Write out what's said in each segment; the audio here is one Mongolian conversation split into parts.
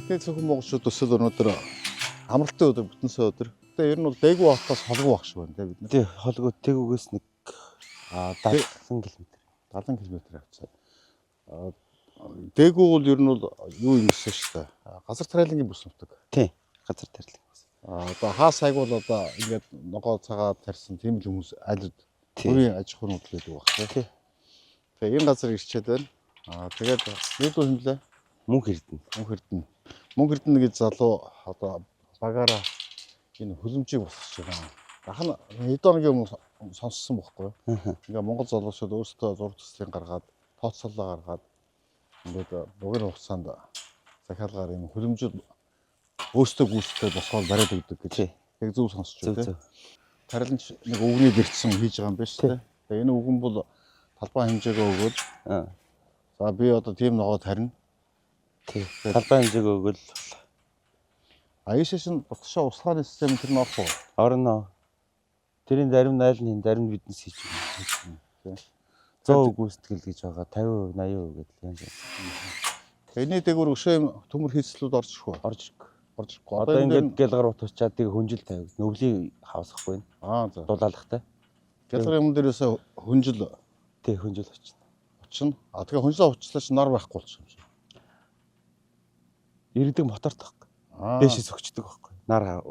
Бидний цөөхөн монголчууд өсөл өнөөдөр амралтын өдөр, бүтэн сайн өдөр. Тэгээ ер нь бол Дээгүү хотоос холгүй байх шиг байна те бид нар. Тий, холгүй Тэгүгээс нэг 70 км. 70 км авцаа. Дээгүү бол ер нь бол юу юм гэсэн шүү дээ. Газар тариалангийн бүс нутаг. Тий, газар тариалан. Одоо хаа сайг бол одоо ингээд ногоо цагаа тарьсан тийм л хүмүүс айлд бүрийн аж ахуйн хөдөл байдаг байх тий. Тий. Тэгээ энэ газар ирчээд байна. Тэгээд нийлүү хэмлээ. Мөнх Эрдэнэ. Мөнх Эрдэнэ. Мөнх Эрдэнэ гэж залуу одоо багаараа энэ хөлөмжийг босгож байгаа. Ах нь хэдэн хоногийн өмнө сонссон бохгүй. Ингээ Монгол залуучууд өөрсдөө зураг төслийн гаргаад, тооцоолоо гаргаад ингээд богино хугацаанд захиалгаар юм хөлөмжүүд өөрсдөө гүйцэтгэж босгоод бариад өгдөг гэж. Яг зөв сонсч байна тийм. Тариланч нэг өвгний бэртсэн хийж байгаа юм байна шүү дээ. Тэгээ энэ өвгөн бол талбай хэмжээгөө өгөөд за би одоо тийм ногоо тарина. Тий. Талбай хэмжээгөө өгөөл. Аяшаас нь бутшаа услааны систем тэр нь орох уу? Орно. Тэрийн зарим найл нь зарим биднес хийж өгнө. Тий. 100% гүйцэтгэл гэж байгаа. 50%, 80% гэдэл янз янз. Энэний дээгүүр өшөө юм төмөр хийцлүүд орж ирэх үү? Орж ирэхгүй. Орж ирэхгүй. Одоо ингээд гялгар ут уучаад тэг хүнжил тавиг. Нөвлийн хавсахгүй. За. Дулаалахтай. Гялгар юм дээрээс хүнжил Тэг хүнжил очно. очно. Тэгээ хүнжил учлаа чи нар байхгүй болчих юм шиг. Ирдэг моторт байхгүй. Дээшээ сөгчдөг байхгүй. Нар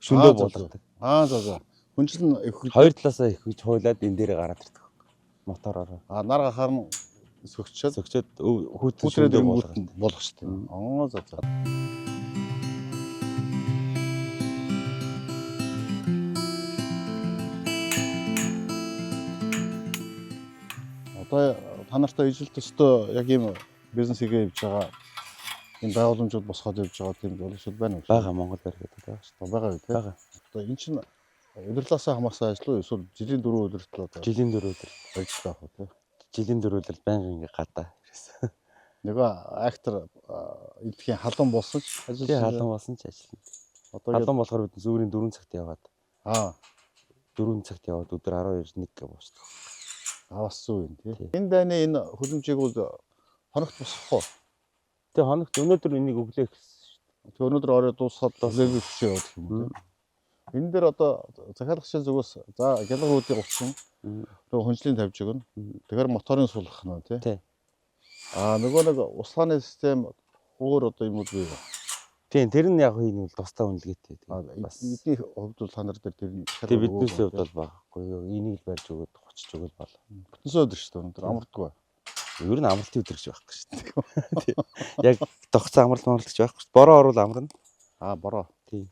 шүндөө буулгадаг. За. Хүнжил нь их хоёр талаасаа их гэж хуулаад энэ дээрээ гараад ирдэг байхгүй. Мотороор. Нар гахаар нь сөгчөөд сөгчөөд хүүтэн шүндөө буулгах шүү дээ. За. Одоо та нартай ижил төстөө яг ийм бизнес хийгээ явж байгаа энэ байгууламжууд босгоод явж байгаа тийм залуучууд байна уу? Байгаа, Монгол барь гэдэг байгаа шүү дээ. Байгаа үү те? Байгаа. Одоо энэ чинь удирдлаасаа хамаарсан ажил уу эсвэл жилийн 4 өдөр одоо Жилийн 4 өдөр барьж байх уу те? Жилийн 4 өдөр байнга ингээ гадаа ирсэн. Нөгөө актер эдхийн халуун болсон ч ажилласан. Тий, халуун болсон ч ажиллана. Одоо халуун болохоор бид зүүрийн 4 цагт яваад. 4 цагт яваад өдөр 12 1 гэж буусдаг. Бас зүү юм тий. Энэ дайны энэ хөлөмжийг бол хоногт босгох уу? Тий, хоногт өнөөдөр энийг өглөө гэсэн шүү дээ. Тэг өнөөдөр орой дуусгаад левел хүчээ явах юм тий. Энэ дээр одоо захиалагчийн зүгээс за гялгар үүдийг 30, нөгөө хүнжлийн тавьж өгнө. Тэгэхээр моторын суулгах нь тий. Тий. Нөгөө нэг услааны систем өөр одоо юмуд бий юу? Тийм, тэр нь яг энэ бол тусдаа үнэлгээтэй. Бас эдний хувьд бол та нар дээр тэр нь тий, биднээс хувьд бол баггүй. Энийг л барьж өгөөд 30 өгöd бол. Бүтэн сайн өдөр шүү дээ өнөөдөр амардгүй. Ер нь амралтын өдөр гэж байхгүй шүү дээ. Яг тогтсон амралт амралт гэж байхгүй шүү дээ. Бороо орвол амарна. Бороо. Тийм.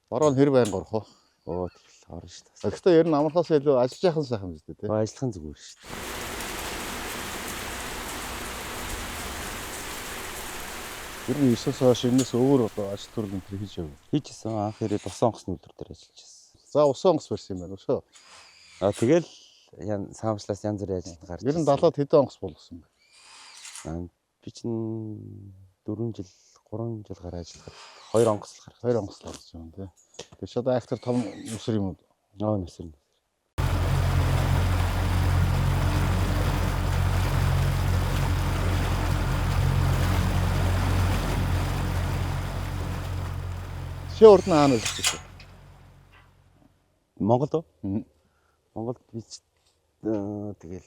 Бороо нь хэр байнга орох уу? Оо, тэгэл орно шүү дээ. Гэхдээ ер нь амралтаас илүү ажиллаж яхан сайхан юм шүү дээ, тий. Ажиллах нь зүгээр шүү дээ. Ер нь 9-оос хойш энэс өөр одоо ажил төрөл энэ төр хийж яв. Хийжсэн. Анх ирээд усан онгоцны үйлдвэр дээр ажиллаж байсан. За усан онгоц барьсан юм байна өшөө. Тэгэл саамжлаас янз бүрийн ажилд гарч. Ер нь 70-аад хэдэн онгоц болгосон бэ? Би чинь 4 жил, 3 жил гараа ажиллахад 2 онгоц л гаргасан. 2 онгоц л гарсан юм тий. Тэр чи одоо актер том нүсэр юм уу? Нүсэр. Чи урд нь хаана ажиллаж байсан? Монголд уу? Монголд би тэгэл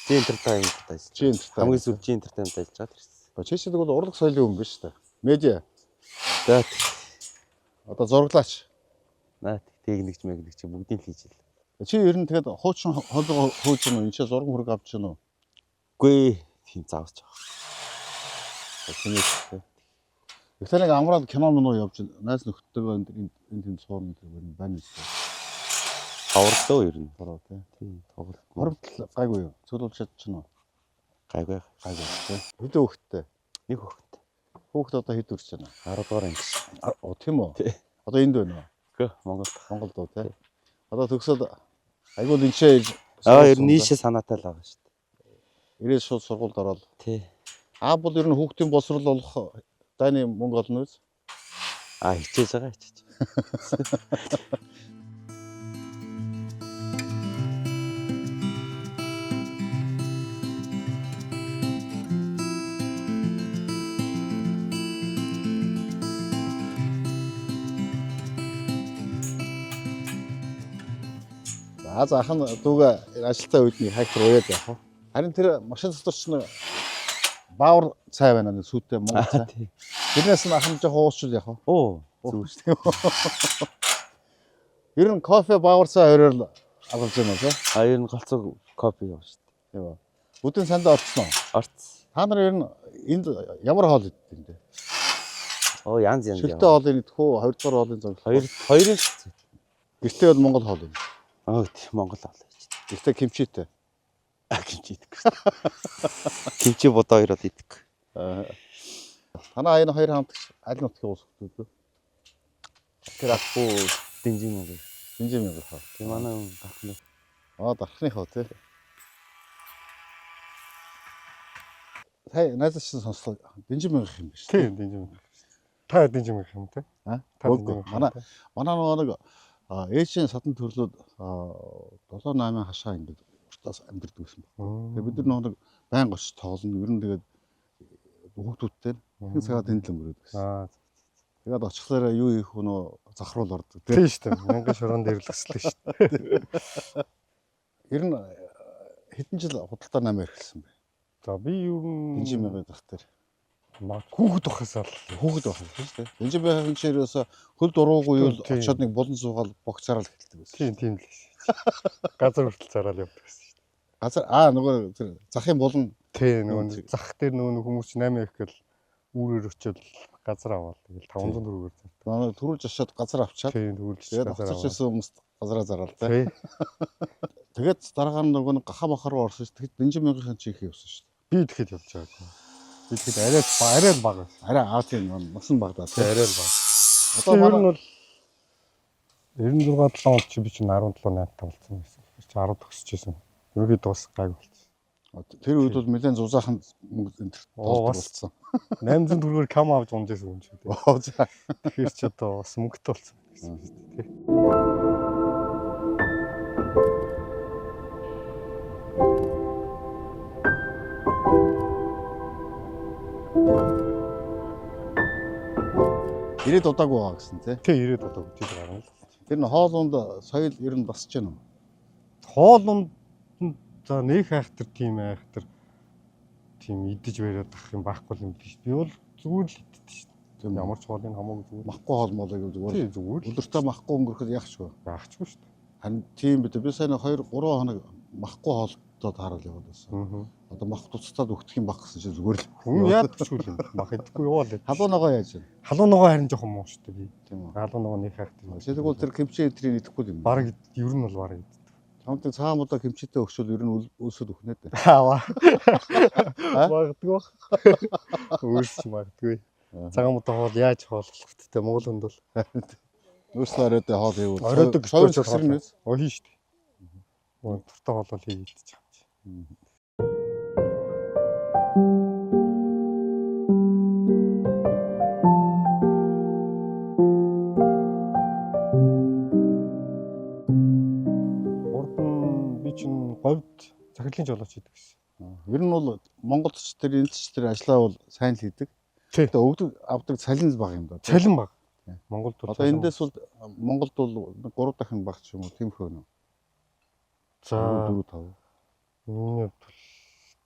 G Entertainment ажиллаж. G Entertainment. Хамгийн сүүлд G Entertainment ажиллаж байгаа тэрсэн. Чи чинь тэгвэл урлаг соёлын хүн биш үү? Медиа. За. Одоо зураглаач. Наа техникч мэгнэгч бүгдийг л хийж л. Чи ер нь тэгэд хуучин хоолой хөөж гэнэ үү? Энд чи зураг хөрөг авч гэнэ үү? Үгүй, тийм заавч байгаа. Тийм ээ. Ихтэй нэг амраад кино мөн үү явж найз нөхдөдөө энэ тэнд суурн тэр байна үстэй. Ховордлоо ер нь. Бороо тий. Тийм, тоглолт. Хормтол гайгүй юу? Цөлүүлж чадчихна уу? Гайгүй. Гайгүй тий. Хэдэн хүүхэдтэй? Нэг хүүхэдтэй. Хүүхэд одоо хэд хүрч байна? 10 дугаар анги. Тийм үү? Тий. Одоо энд байна уу? Үгүй, Монголд. Монголд уу тий. Одоо төгсөөд айгүй л энэ ч ер нь нийшээ санаатай л байгаа шүү дээ. Ирээд шууд сургуульд ороод. Тий. Бол ер нь хүүхдийн боловсрол болох дайны мөнгө олно үз? Хичээж байгаа, хичээж. Аа за ах нь дүүгээ ажилтаа үед нэг хайктар уяад явах уу? Харин тэр машин дотор ч нэг баавар цай байна нэг сүйтэй Монгол цай. Тий. Тэрнээс нь ах нь жоохон уусчул явах уу? Оо. Зүгээр шүү дээ. Ер нь кофе баавар цай хоёроор л алгаж байна уу? А ер нь голцоо кофе яваа шүү дээ. Тийм үү. Өдөн сандаа орцсон уу? Орц. Та нар ер нь энд ямар хоол иддэг юм бэ? Оо янз янз. Шөлтөө хоолыг идэх үү? Хоёрдугаар хоолын зоглох. Хоёр л. Гэртээ бол Монгол хоол юм. Аа тий Монгол хоол хийж. Гэртээ кимчитэй. А кимчи идэхгүй шүү дээ. Кимчи бодоо хоёр бол идэхгүй. Аа. Танаа энэ хоёр хамтагч аль нутгийн улс хүмүүс вэ? Тэр ахгүй дэнжин юм. Дэнжин мянга хаа. Тэр манай хүн гарах нь. Аа дархны хоо тий. Сая найзаас чинь сонслоо. Дэнжин мянга юм биш. Тийм дэнжин мянга. Та дэнжин мянга юм те? Аа? Та Үгүй. Манай нөгөө нэг ээжийн садан төрлөөд 7 8 хашаа ингээд уртаас амьдэрдэг гэсэн баг. Тэгээ бид нар нөгөө нэг байнга очиж тоглоно. Ер нь тэгээд хүүхдүүдтэй хэн цагаа тэнд л өнгөрөөд гэсэн. Аа. Тэгээд очихлаараа юу хийх вэ нөө захруул ордог тий. Тийм шүү дээ. Мянган шорон дэрлэхсэлтэй шүү дээ. Ер нь хэдэн жил худалдаа 8 эрхэлсэн бэ? За би ер нь Дэнжин мянган зах дээр. Хүүхэд байхасаа л Хүүхэд байх юм шүү дээ. Дэнжин мянган чинь ерөөсө хөл дуруугүй юу Тийм. очиод нэг булан суугаал богцаараа л эхэлдэг байсан. тийм тийм л байсан. Газар хүртэл зараал явдаг гэсэн шүү дээ. Газар аа нөгөө тэр захын булан Тийм нөгөө Тийм. зах дээр нөгөө хүмүүс чинь 8 их гэл үүрээр очиод газар аваад тэгэл 500 төгрөгөөр зардаг. нөгөө төрүүлж очиод газар авчаад Тийм төгөлж тэгээд газар хоцорч аваад. ирсэн хүмүүст газараа зараал тэ. Тийм. Тэгээд дараагаар нь нөгөө нэг гахаа махар руу орсон шүү. Тэгэхэд Дэнжин мянган чи их явсан шүү. Би тэгэхэд явж байгаагүй. Би тэгэхэд арай л арай л бага байсан. Арай аа тийм насан багадаа Тийм тэ. арай л бага. Одоо Одоо ер нь манай бол 96 7 он чи би чинь 17 8 болсон байсан. Чи 10 төгсөж байсан. Ерөнхийдөө бас гайг болсон. тэр үед бол нэлээд зузаахан мөнгө энэ төр Оо, бас. болсон. 800 төгрөгөөр кам авч унж байсан юм чи. Оо за. Тэгэхээр чи одоо бас мөнгөтэй болсон гэсэн үг шүү дээ. Тий. Ирээд удаагүй байгаа гэсэн тий. Тий 90-ад удаа жил гарна л. Тэр нь хоолунд соёл ер нь басж гэнэ үү? Хоолунд нь за нэг хайхтар тийм айхтар тийм идэж бариад ах юм байхгүй юм биш. Би бол зүгээр л иддэг шүү дээ. Тийм Ямар ч хоолыг хамаагүй зүгээр. махгүй хоол моолыг зүгээр. Тий зүгээр л Өдөртөө махгүй өнгөрөхөд яах ч вэ? яахчгүй шүү дээ. Харин тийм бид би сайн 2 3 хоног махгүй хоолтой таарал яваад байсан. Аа. Одоо мах туцтаад өгдөх юм баг гэсэн чинь зүгээр л. Хүн яадчгүй юм. Мах идэхгүй яваал. Халуун ногоо яаж вэ? Халуун ногоо харин жоохон муу шүү дээ би. Тийм үү. Халуун ногоо нэг хайхтар. Тэгвэл тэр кимчи эдрийг идэхгүй юм. Бараг ер нь бол бараг иддэг. Чамд цагаан мудаа кимчитэй өгчвөл ер нь өлсөд өгнө дээ. Аава. Магадгүй бах. Өөрсч магадгүй. Цагаан мудаа хоол яаж хооллох вэ? Монгол хүнд бол Өөрсдөө оройдоо хоол хийвэл оройдог соёл сэрнэ үү? Оо хийн шүү дээ. Мөн туртай хоол бол хийж идчих юм чи. Урд нь би чинь говьд захирлын жолооч хийдэг гэсэн. Ер нь бол Монголд ч тэр энд ч тэр ажлаа бол сайн л хийдэг. Тий. Тэгээ өгдөг авдаг цалин л бага юм да. Цалин баг. Тий. Монголд бол Одоо эндээс бол Монголд бол 3 дахин бага ч юм уу тийм хөө нөө. за 4 5. миний хувьд бол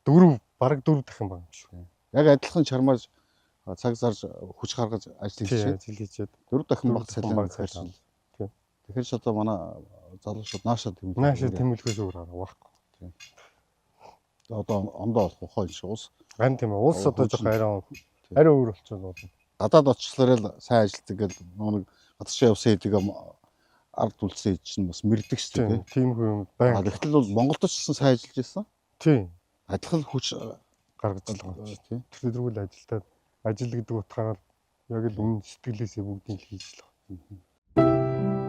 дөрөв бараг дөрөв дахин бага юм шүү. Яг адилхан чармааж цаг зарж хүч гаргаж ажил Тий, хийчихээ. ажил хийчихэд 4 дахин Дөрөв бага дахин цалин бага гэхээр цалин. чинь. Тий. Тэгэхээр ч одоо манай залуучууд наашаа тэмүүлэх. Наашаа тэмүүлэхээс өөр арга байхгүй. Одоо ондоо болох ухаан шиг ус. Ган тийм ээ. Улс Оо, одоо хөгжин. жоох арай арай өөр болчиход байна. Гадаад очихлоор л сайн ажилтдаг гэл нөгөө нэг гадагшаа явсан хэдийг ард үлдсэн хэд чинь бас мэрдэг шүү дээ. Тийм, тийм хүү юм А байна. тэгтэл бол Монголд ч гэсэн сайн ажиллаж байсан. Тийм, Адилхан хүч гаргаж л байгаа. тий. Тэр тэргүүл ажилтаад ажил гэдэг утгаараа яг л үнэн сэтгэлээсээ бүгдийг л хийж л байгаа.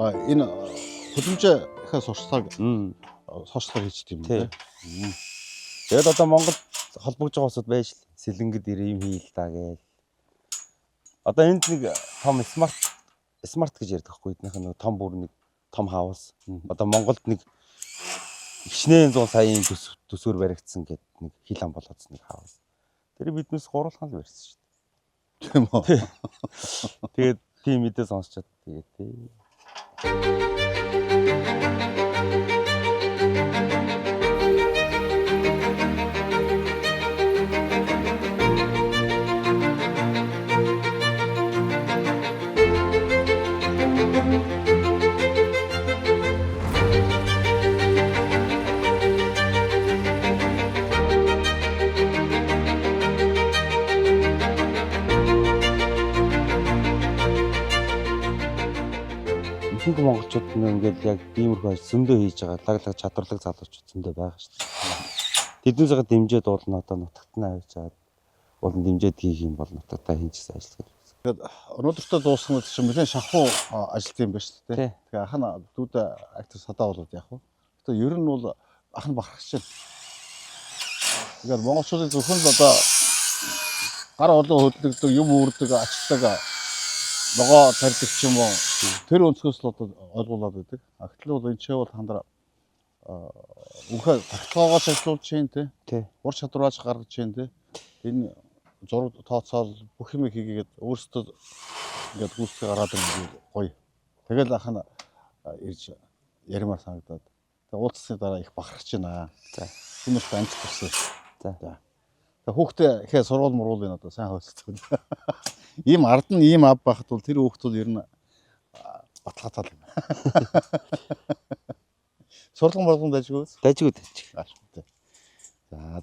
А энэ хөдөлмжийнхээ сурчлагыг Мм. сурчлага хийчихдээ юм Тий. байна. Тэгээд одоо Монгол холбогдож байгаа улсууд байж л сэлэнгэд ир юм хийл та гээл. Одоо энд нэг том смарт смарт гэж ярьдаг байхгүй эднийх нь нэг том бүр нэг Том house. Одоо Монголд нэг хичнээн 100 саяын төсвөр баригдсан гэдэг нэг хил ам болоодсон нэг house. Тэр биднээс гурвалхан л барьсан шүү Тийм үү. дээ. Тэгээд тийм мэдээ сонсчод тэгээд тий. Ихэнх монголчууд нь ингээд яг иймэрхүү ажил зөндөө хийж байгаа. Лаг лаг чадварлаг залуучууд зөндөө байгаа шүү дээ. Тэднээсээ дэмжиж уулна одоо нутагт нь авчиж чад болон дэмжиж хийх юм бол нутагтаа хэн ч гэсэн ажиллах гэж. Өнөөдөртөө дууссан чинь нэлээд шахуу ажилт юм байна шүү дээ. Тий. Тэгээ ах нь дүүдэ актер садаа болоод яах вэ? Гэтэ ер нь бол ах нь бахархаж байна. Тэгээд монголчуудын зөвхөн л одоо гар олон хөдлөгдөг, юм үүрдэг, ачдаг, ногоо тарьдаг ч юм уу. Тэр өнцгөөс л одоо ойлгуулад байдаг. А гэтэл бол энэ ч бол хандраа үнхээ тогтоогоос ажиллуулж чинь тий. Тий. Ур чадвараач гаргаж чинь тий. Энэ зураг тооцоол бүх юм хийгээд өөрсдөө ингээд гүйцэтгэх гараад ирэх гоё. Тэгэл ах нь ирж яримаар санагдаад. Тэгээ уулзсны дараа их бахархаж байна. За. Түүнээс амжилт хүсье. За. За. Тэгээ хүүхдээ ихээ сургууль мургуулын одоо сайн хөөцсөн. Ийм ард нь ийм ав байхад бол тэр хүүхд бол ер нь баталгаатай л юм. Сурлан болгон дайжгүй. Дайжгүй дайжгүй. За.